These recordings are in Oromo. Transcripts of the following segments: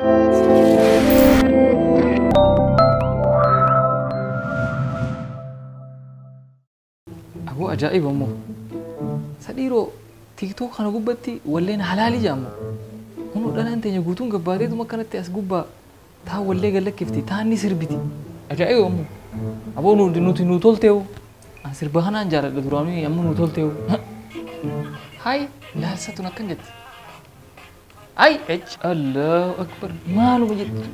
Aboo ajaa'iba immoo. Sadhiiroo TikTok kana gubbatti walleen halaali jedhamu. Kun dhalaan teenya guutuun gabbaateetuma akkanatti as gubbaa taa wallee gallakkifti taa ni sirbiti. Ajaa'iba immoo. Aboo nuti nu tolteewu. An sirba kanaan jaaladha duraanuu amma nu tolteewu. Hai laalsa tun akkan jetti. Ai ech Allahu akbar maaluma jetti.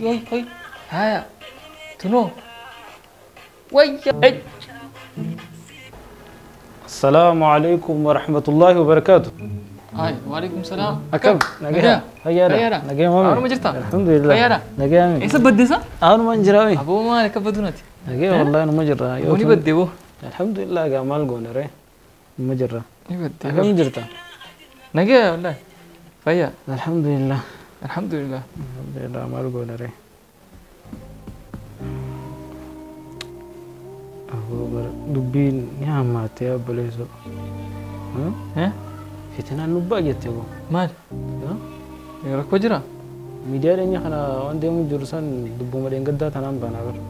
Oi oi haya tunoo wayya ech. السلام عليكم ورحمة الله وبركاته. هاي وعليكم السلام. أكم نجيا هيا نجيا مامي. أنا ما جرتا. الحمد لله. هيا نجيا مامي. إيش بدي سا؟ أنا ما نجراوي. أبو ما لك بدونتي. نجيا والله أنا ما جرا. وني بدي بو. الحمد لله جمال جونري ما جرا. بدي. أكم جرتا؟ نجيا والله. فيا. الحمد لله. الحمد لله. الحمد لله مال جونري. Dubbiin ni hammaatee obboleessoo. Fitinaan nu baay'atte boo. Maal? Rakkoo jira? Miidiyaa dhiyeenya kana waan deemu jiru san dubbuma dheengaddaa tanaan baanaa bara.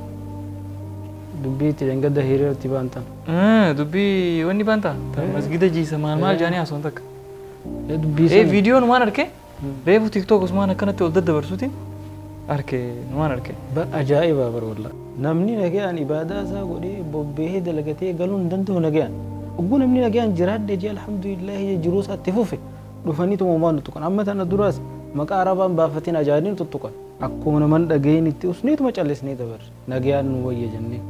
Dubbii itti dheengadda hiriiratti baan tan. Dubbii wanni baan ta'a? Masgida jiisa maal maal jaanii haasawwan takka. Dubbii san. Viidiyoo numaan arke? Reefu TikTok osmaan akkanatti ol daddabarsuutiin arke numaan arke. Bar ajaa'iba bar wallah. Namni nagayaan ibaadaa isaa godhee bobbahee dalagatee galuu hin danda'u nagayaan. Ogguu namni nagayaan jiraadhe jee alhamdulillahi jiruu isaatti fufe dhufanii tumumaan tuttuqan. Amma tana duraas maqaa arabaan baafatiin ajaa'ibni tuttuqan. Akkuma naman dhaga'een itti usneetuma callisnee dabarre nagayaan nu wayya jennee.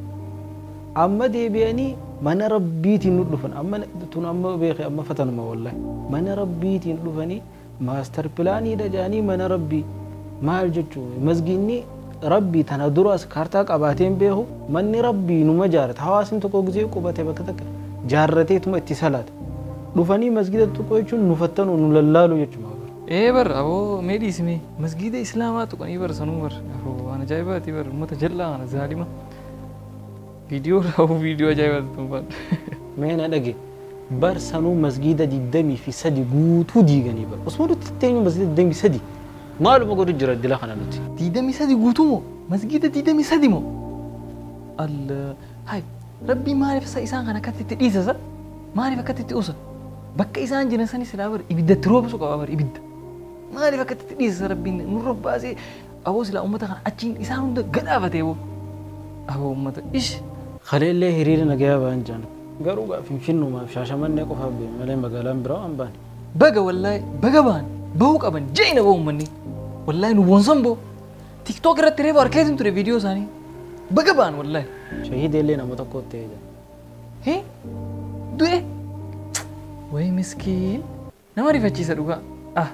Amma deebi'anii mana rabbiitiin nu dhufan. Amma tun amma beekee amma fatanuma wallahi. Mana rabbiitiin dhufanii maastar pilaaniidha jedhanii mana rabbii maal jechuun masgiinni Rabbi tana duraas kaartaa qabaateen beeku manni rabbii numa jaarata hawaasni tokko gisee qubate bakka takka jaarrateetuma itti salaata dhufanii masgida tokko jechuun nu fattanu nu lallaalu jechuudha. Ee bar aboo mee dhiisime masgida islaamaa tuqanii bar sanuu bar aboo waan ajaa'ibaati bar uummata jal'aa kana zaalima viidiyoo raawuu viidiyoo ajaa'ibaati tuunfaan. Mee na dhage bar sanuu masgida 23 guutuu diiganii bar osoo nuti teenyu masgida 23 maaluma godhu jira dila kana nuti. 23 guutuu moo? Masgida 23 moo? Allah hai rabbi maaliif isaan kana akkatti itti dhiisa sa? Maaliif akkatti itti usa? Bakka isaan jiran sani silaa bar ibidda itti roobsu qaba bar ibidda. Maaliif akkatti itti dhiisa rabbiin nurra baasee aboo silaa uummata kana achiin isaan hunda gadhaafatee boo. Aboo uummata ish. Kaleellee hiriira nagayaa ba'an jiran garuu gaa finfinnumaaf shaashamannee qofaaf beeku malee magaalaan biraa waan baane. Baga wallaahi baga ba'an bahuu qaban jeena ba'u uummanni. Wallahi nu boonsan boo. TikTok irratti reefu arkeetiin ture viidiyoo isaanii. Baga ba'an wallahi. Shahiideellee nama tokko ta'ee jira. Hee? Du'e? Wayi miskiin. Nama rifachiisa dhugaa. Ah.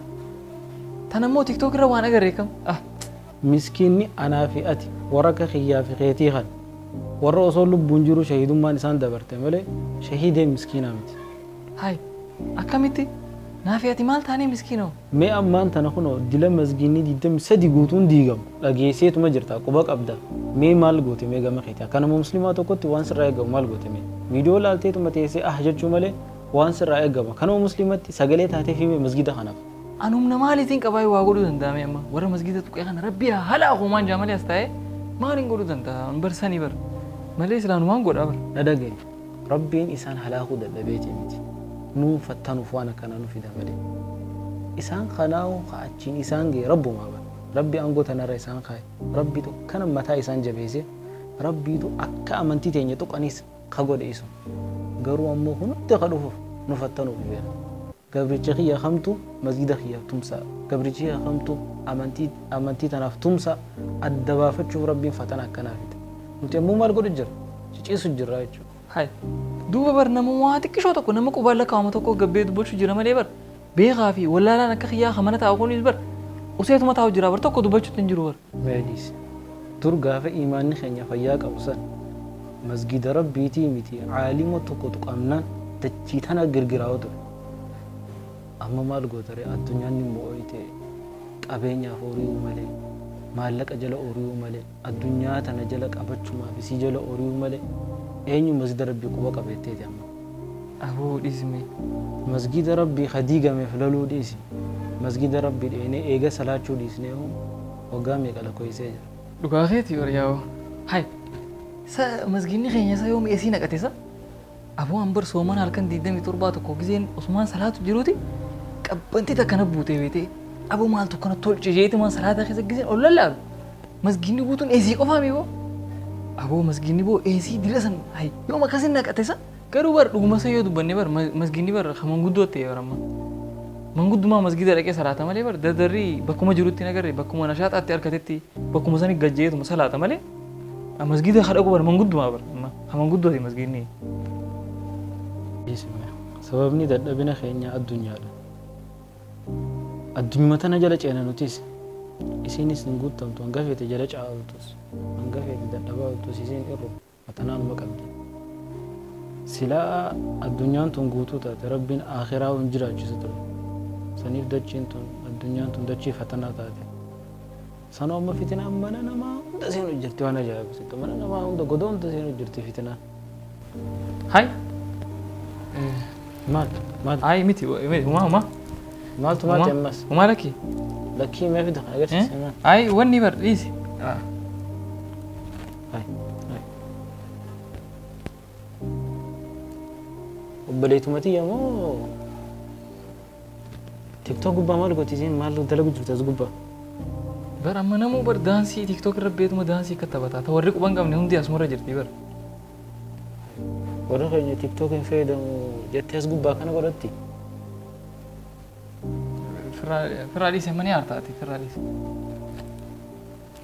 Tan ammoo TikTok irra waan agarree kam? Ah. Miskiinni anaa fi ati warra akka kiyyaa fi keetii kan warra osoo lubbuun jiru shahiidummaan isaan dabarte malee shahiidee miskiinaa miti. Hai. Akkamitti? Naafi ati maal taanee miskiinoo? Mee ammaan tana kunoo dila masgiinni 23 guutuun diigamu dhageesseetuma jirta quba qabda. Mee maal goote mee gama keetii akka nama musliimaa tokkotti waan sirraa eegamu maal goote mee? Viidiyoo laalteetuma teessee ah jechuu malee waan sirraa eegamu kanuma musliimatti sagalee taatee fi masgida kanaaf. An humna maaliitiin qabaa waa godhuu danda'ame amma warra masgida tuqee kana rabbi haa halaaku jaa malee as taa'ee maaliin godhuu danda'a an barsanii bar malee islaanumaan godhaa bar. Na dhagaye rabbiin isaan halaakuu dadhabeeti miti. Nuun fattanuuf waan akkanaa nu fida malee. Isaan kanaa'u achiin isaan ga'e rabbumaa bara. Rabbi aangoo tanarra isaan kaa'e. Rabbitu kana mataa isaan jabeesse. Rabbitu akka amantii teenya tuqanis ka godhe isu. Garuu ammoo hundi ka dhufuuf nu fattanuuf beela. Gabricha kiyya kamtu masgida kiyyaaf tumsa. Gabricha kiyya kamtu amantii tanaaf tumsa adda baafachuuf rabbiin fatana akkanaa fide. Nuti ammoo maal godhu jira? Ciciisu jirra jechuudha. Hai. Duuba bar nama waa xiqqishoo tokko nama qubaan lakkaa'amu tokko gabbee dubbachuu jira malee bar beekaa fi wallaalaan akka kiyyaa mana taa'u kunis bar useetuma taa'u jira bar tokko dubbachuutti hin jiru bar. Meediis. Dur gaafa imaanni keenya fayyaa qabu san masgida rabbiitii miti caalima tokko tuqamnaan dachii tana girgiraa'u ture. Amma maal gootare addunyaan ni mo'oyte qabeenyaaf horii'uu malee maallaqa jala horii'uu malee addunyaa tana jala qabachumaaf isii jala horii'uu malee eenyu masgida rabbii quba qabeetteeti amma. Aboo dhiisime. Masgida rabbii ka diigameef loluu dhiisi. Masgida Rabbii dheenee eega salaachuu dhiisnee waggaa meeqa lakkoofsee jira. Dhugaa keeti waryaa'oo. Hai. Sa masginni keenya isa yoom eesii naqate sa? Aboo an bar soomana halkan 27 tokko giseen osumaan salaatu jiruuti qabbantii takkana buutee beetee aboo maaltu akkana tolche jeeti maan salaata keessa giseen ol lallaalu. Masginni guutuun eesii qofaa mi boo? Aboo masginni boo eesii dila san hai yoom akkasin naqate sa? Garuu bar dhuguma sa yoo dubbanne bar masginni bar manguddoo ta'e bar amma. Manguddumaa masgida dhaqee salaata malee bar dardarri bakkuma jirutti nagarre bakkuma nashaaxaatti harkatetti bakkuma sani gajjeetuma salaata malee masgida kadhaqu bar manguddumaa bar amma manguddooti masginni. Sababni dadhabina keenya addunyaadha. Addunyuma tana jala ceena nutis isinis hin guutamtu hanga feete jala caaltus hanga feete dadhabaa oltus isiin irru matanaanuma qabdi. Silaa addunyaan tun guutuu taate Rabbiin akhiraa hin jiraachisu ture. Saniif dachiin tun addunyaan tun dachii fatanaa taate. Sanoo amma fitinaan mana namaa hunda seenu jirti waan ajaa'ibsitu mana namaa hunda godoo hunda seenu jirti fitinaan. Hai. Maal maal Ai miti humaa humaa. Maaltu maati ammas? Humaa lakkii. Lakkii mee fida agarsiise maal? Ai wanni bar dhiisi. Hai hai. Obboleetuma tiyya moo TikTok gubbaa maal gooti isiin maal dalagu jirti as gubbaa? Bar amma namuu bar daansii TikTok irra beetuma daansii akka taphataa ta warri quban qabne hundi asumarra jirti bar. Warri keenya TikTok hin fayyadamu jettee as gubbaa kana godhatti? Firraa dhiise mani aartaati firraa dhiise.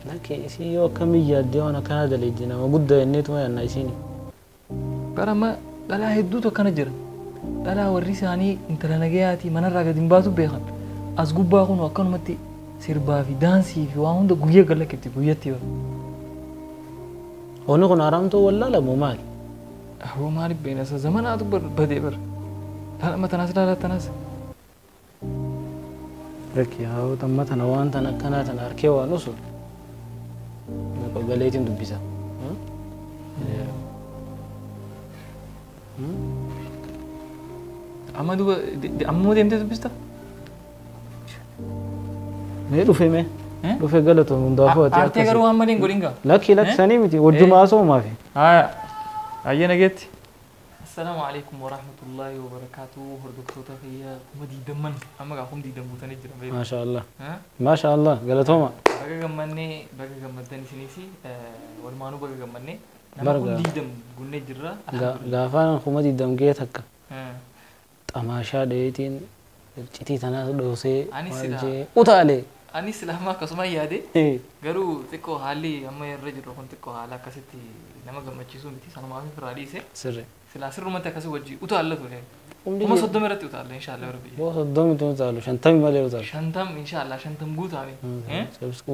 Lakkee isii yoo akkamii yaaddee waan akkanaa daleeddi nama guddaa jenneetuma yaadna isiini. Bar amma dhalaa hedduutu akkana jira. Dhalaa warri isaanii intala nagayaatii manarraa gadi hin baatu beekan. As gubbaa kun akkanumatti sirbaa fi daansii fi waan hunda guyyaa galakkifti guyyatti bar. Wanni kun haramtuu wallaalamu maali? Aboo maaliif beena isa zamanaatu bar badee bar. Amma tanaas ilaalaa tanaas. Lakkee haa amma tana waan tana akkanaa tana harkee waan usu galeetiin dubbisa. Amma duuba ammoo deemtee dubbista? Mee dhufe mee? Dhufe galatoon hundaafuu ati Aartee garuu waan malee hin godhin gaa? Lakki lakki sanii miti wajjuma haasa'umaafi. Haya. Ayyee nageetti. Assalaamu alaikum warahmatullahi wabarakaatuh. Hordoftoota kiyya 20,000 amma gaa 20,000 guutanii jiran beeku. Maasha Allah. Maasha Allah galatooma. Baga gammannee baga gammaddan isiniisi walumaanuu baga gammannee nama 20,000 guunnee jirra. Gaafaan 20,000 gahee takka xamaashaa dheetiin citii tanaas dhoosee maal jee utaalee. Anis silaa akkasuma yaade garuu xiqqoo haalli amma irra jirru kun xiqqoo haala akkasitti nama gammachiisuu miti sanumaaf firraa dhiise. Sirri. Silaa sirrumatti akkasii wajji utaalla ture. 30,000 irratti utaalla inshaallah rabbi. Boo 30 tun utaalu 50 malee utaalu. 50 inshaallah 50 guutaame.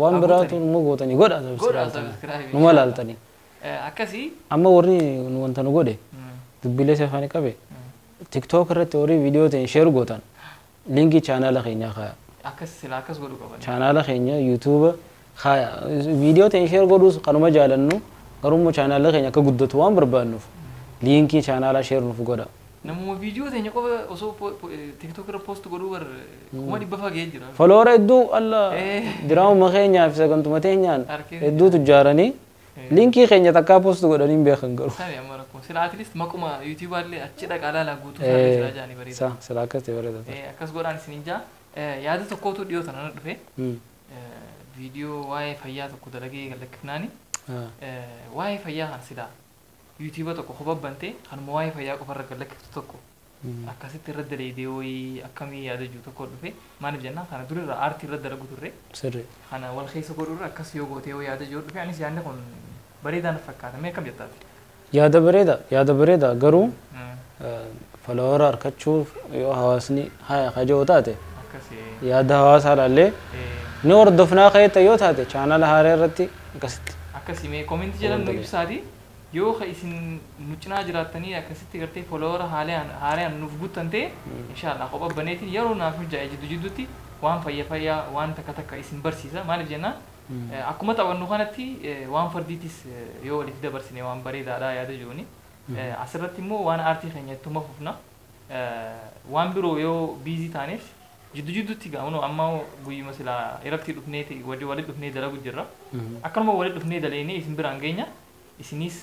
Waan biraatu immoo gootanii godha subscribe. Numa laaltanii. Akkasii. Amma warri wanta nu godhe dubbilee seefaanii qabe TikTok irratti warri viidiyoo ta'e share gootan linkii chaanaala keenyaa kaaya. Akkas silaa akkas godhu qaban. Chaanaala keenya YouTube kaaya viidiyoo ta'e share godhuus kanuma jaalannu garuu chaanaala keenya akka guddatu waan barbaannuuf linkii chaanaala share nuuf godha. Namuma viidiyoo teenya qofa osoo TikTok irra post godhuu bar 100,000 fa'aa gahee jira. Follower hedduu alla diraamuma keenyaa fi sagantuma teenyaan hedduu tujjaaranii linkii keenya takkaa post godhanii hin beekan garuu. Sani amma rakkoo sila at least maquma YouTube illee achi dhaqaa laalaa guutuu isaa silaa jaanii bareeda. Sila akkas ta'e bareeda. Akkas godhaan isin jaa yaada tokkotu dhiyoo tana na dhufe. Viidiyoo waa'ee fayyaa tokko dalagee lakkifnaani. Waa'ee fayyaa kan silaa YouTube tokko kophaa bantee kanuma waa'ee fayyaa qofarra gad lakkiftu tokko akkasitti irra dalaydee wayii akkamii yaada jiru tokko dhufe maaliif jennaan kana durirra aartii irra dalagu turre. Sirri. Kana wal keessa godhurra akkas yoo gootee wayii yaada jiru dhufe anis yaadni kun bareedaa na fakkaata mee akkam jettaati? Yaada bareeda yaada bareeda garuu follower harkachuuf yoo hawaasni haya kajoo taate yaada hawaasaa laallee ni hordofnaa ka'eetta yoo taate chaanaala haaraa irratti akkasitti. Akkasii mee koomentii jala nu ibsaati yoo ka isin nu cinaa jiraattanii akkasitti gartee follower haalaan nuuf guuttan ta'e inshaallah kophaa baneetiin yeroo naaf mijaa'e jiddu jidduutti waan fayya fayyaa waan takka takka isin barsiisa maaliif jennaan akkuma taphannu kanatti waan fardiitis yoo walitti dabarsine waan bareedaadha yaada jiruuni. Asirratti immoo waan aartii keenya ittuma fufna. Waan biroo yoo biizii taaneef Jiddu jidduutti gaa kunoo amma guyyuma silaa irratti dhufneeti walitti dhufnee dalagu jirra. Akkanuma walitti dhufnee dalaynee isin biraan geenya. Isinis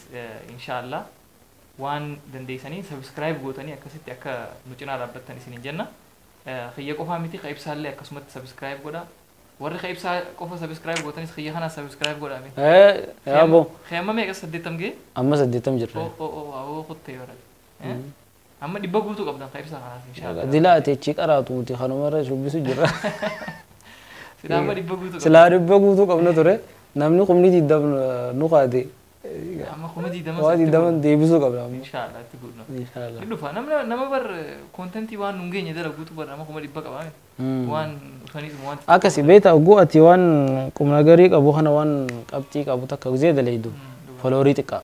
inshaallah waan dandeessanii subscribe gootanii akkasitti akka nu cinaa dhaabbattan isiniin jenna. Kiyya qofaa miti, ka ibsaallee akkasumatti subscribe godha. Warri ka ibsaa qofa subscribe gootanis kiyya kanaas subscribe godhaa mee. Yaaboo. Kiyya amma meeqa, 80 ga'e? Amma 80 jirra. Oo oo kuttee bara. Amma 100 guutuu qabdan ka ibsaa kanaas inshaallah. Dilaa ati achii qaraatu nuti kanumarra shubbisu jirra. Silaa amma 100 guutuu qabdan. Silaa 100 guutuu qabna ture, namni 20,000 nu kaate. Amma 20,000. Waa 20 deebisuu qabna amma. Inshaallah itti guutna. Inshaallah. Ni dhufa namni nama bar contentii waan nun geenye dalaguutu bar nama 100,000 qabaa miti. Waan dhufaniituma waan Akkasi beektaa, oguu ati waan qubna garii qabu kana, waan qabxii qabu takka gizee dalaydu followerii xiqqaa.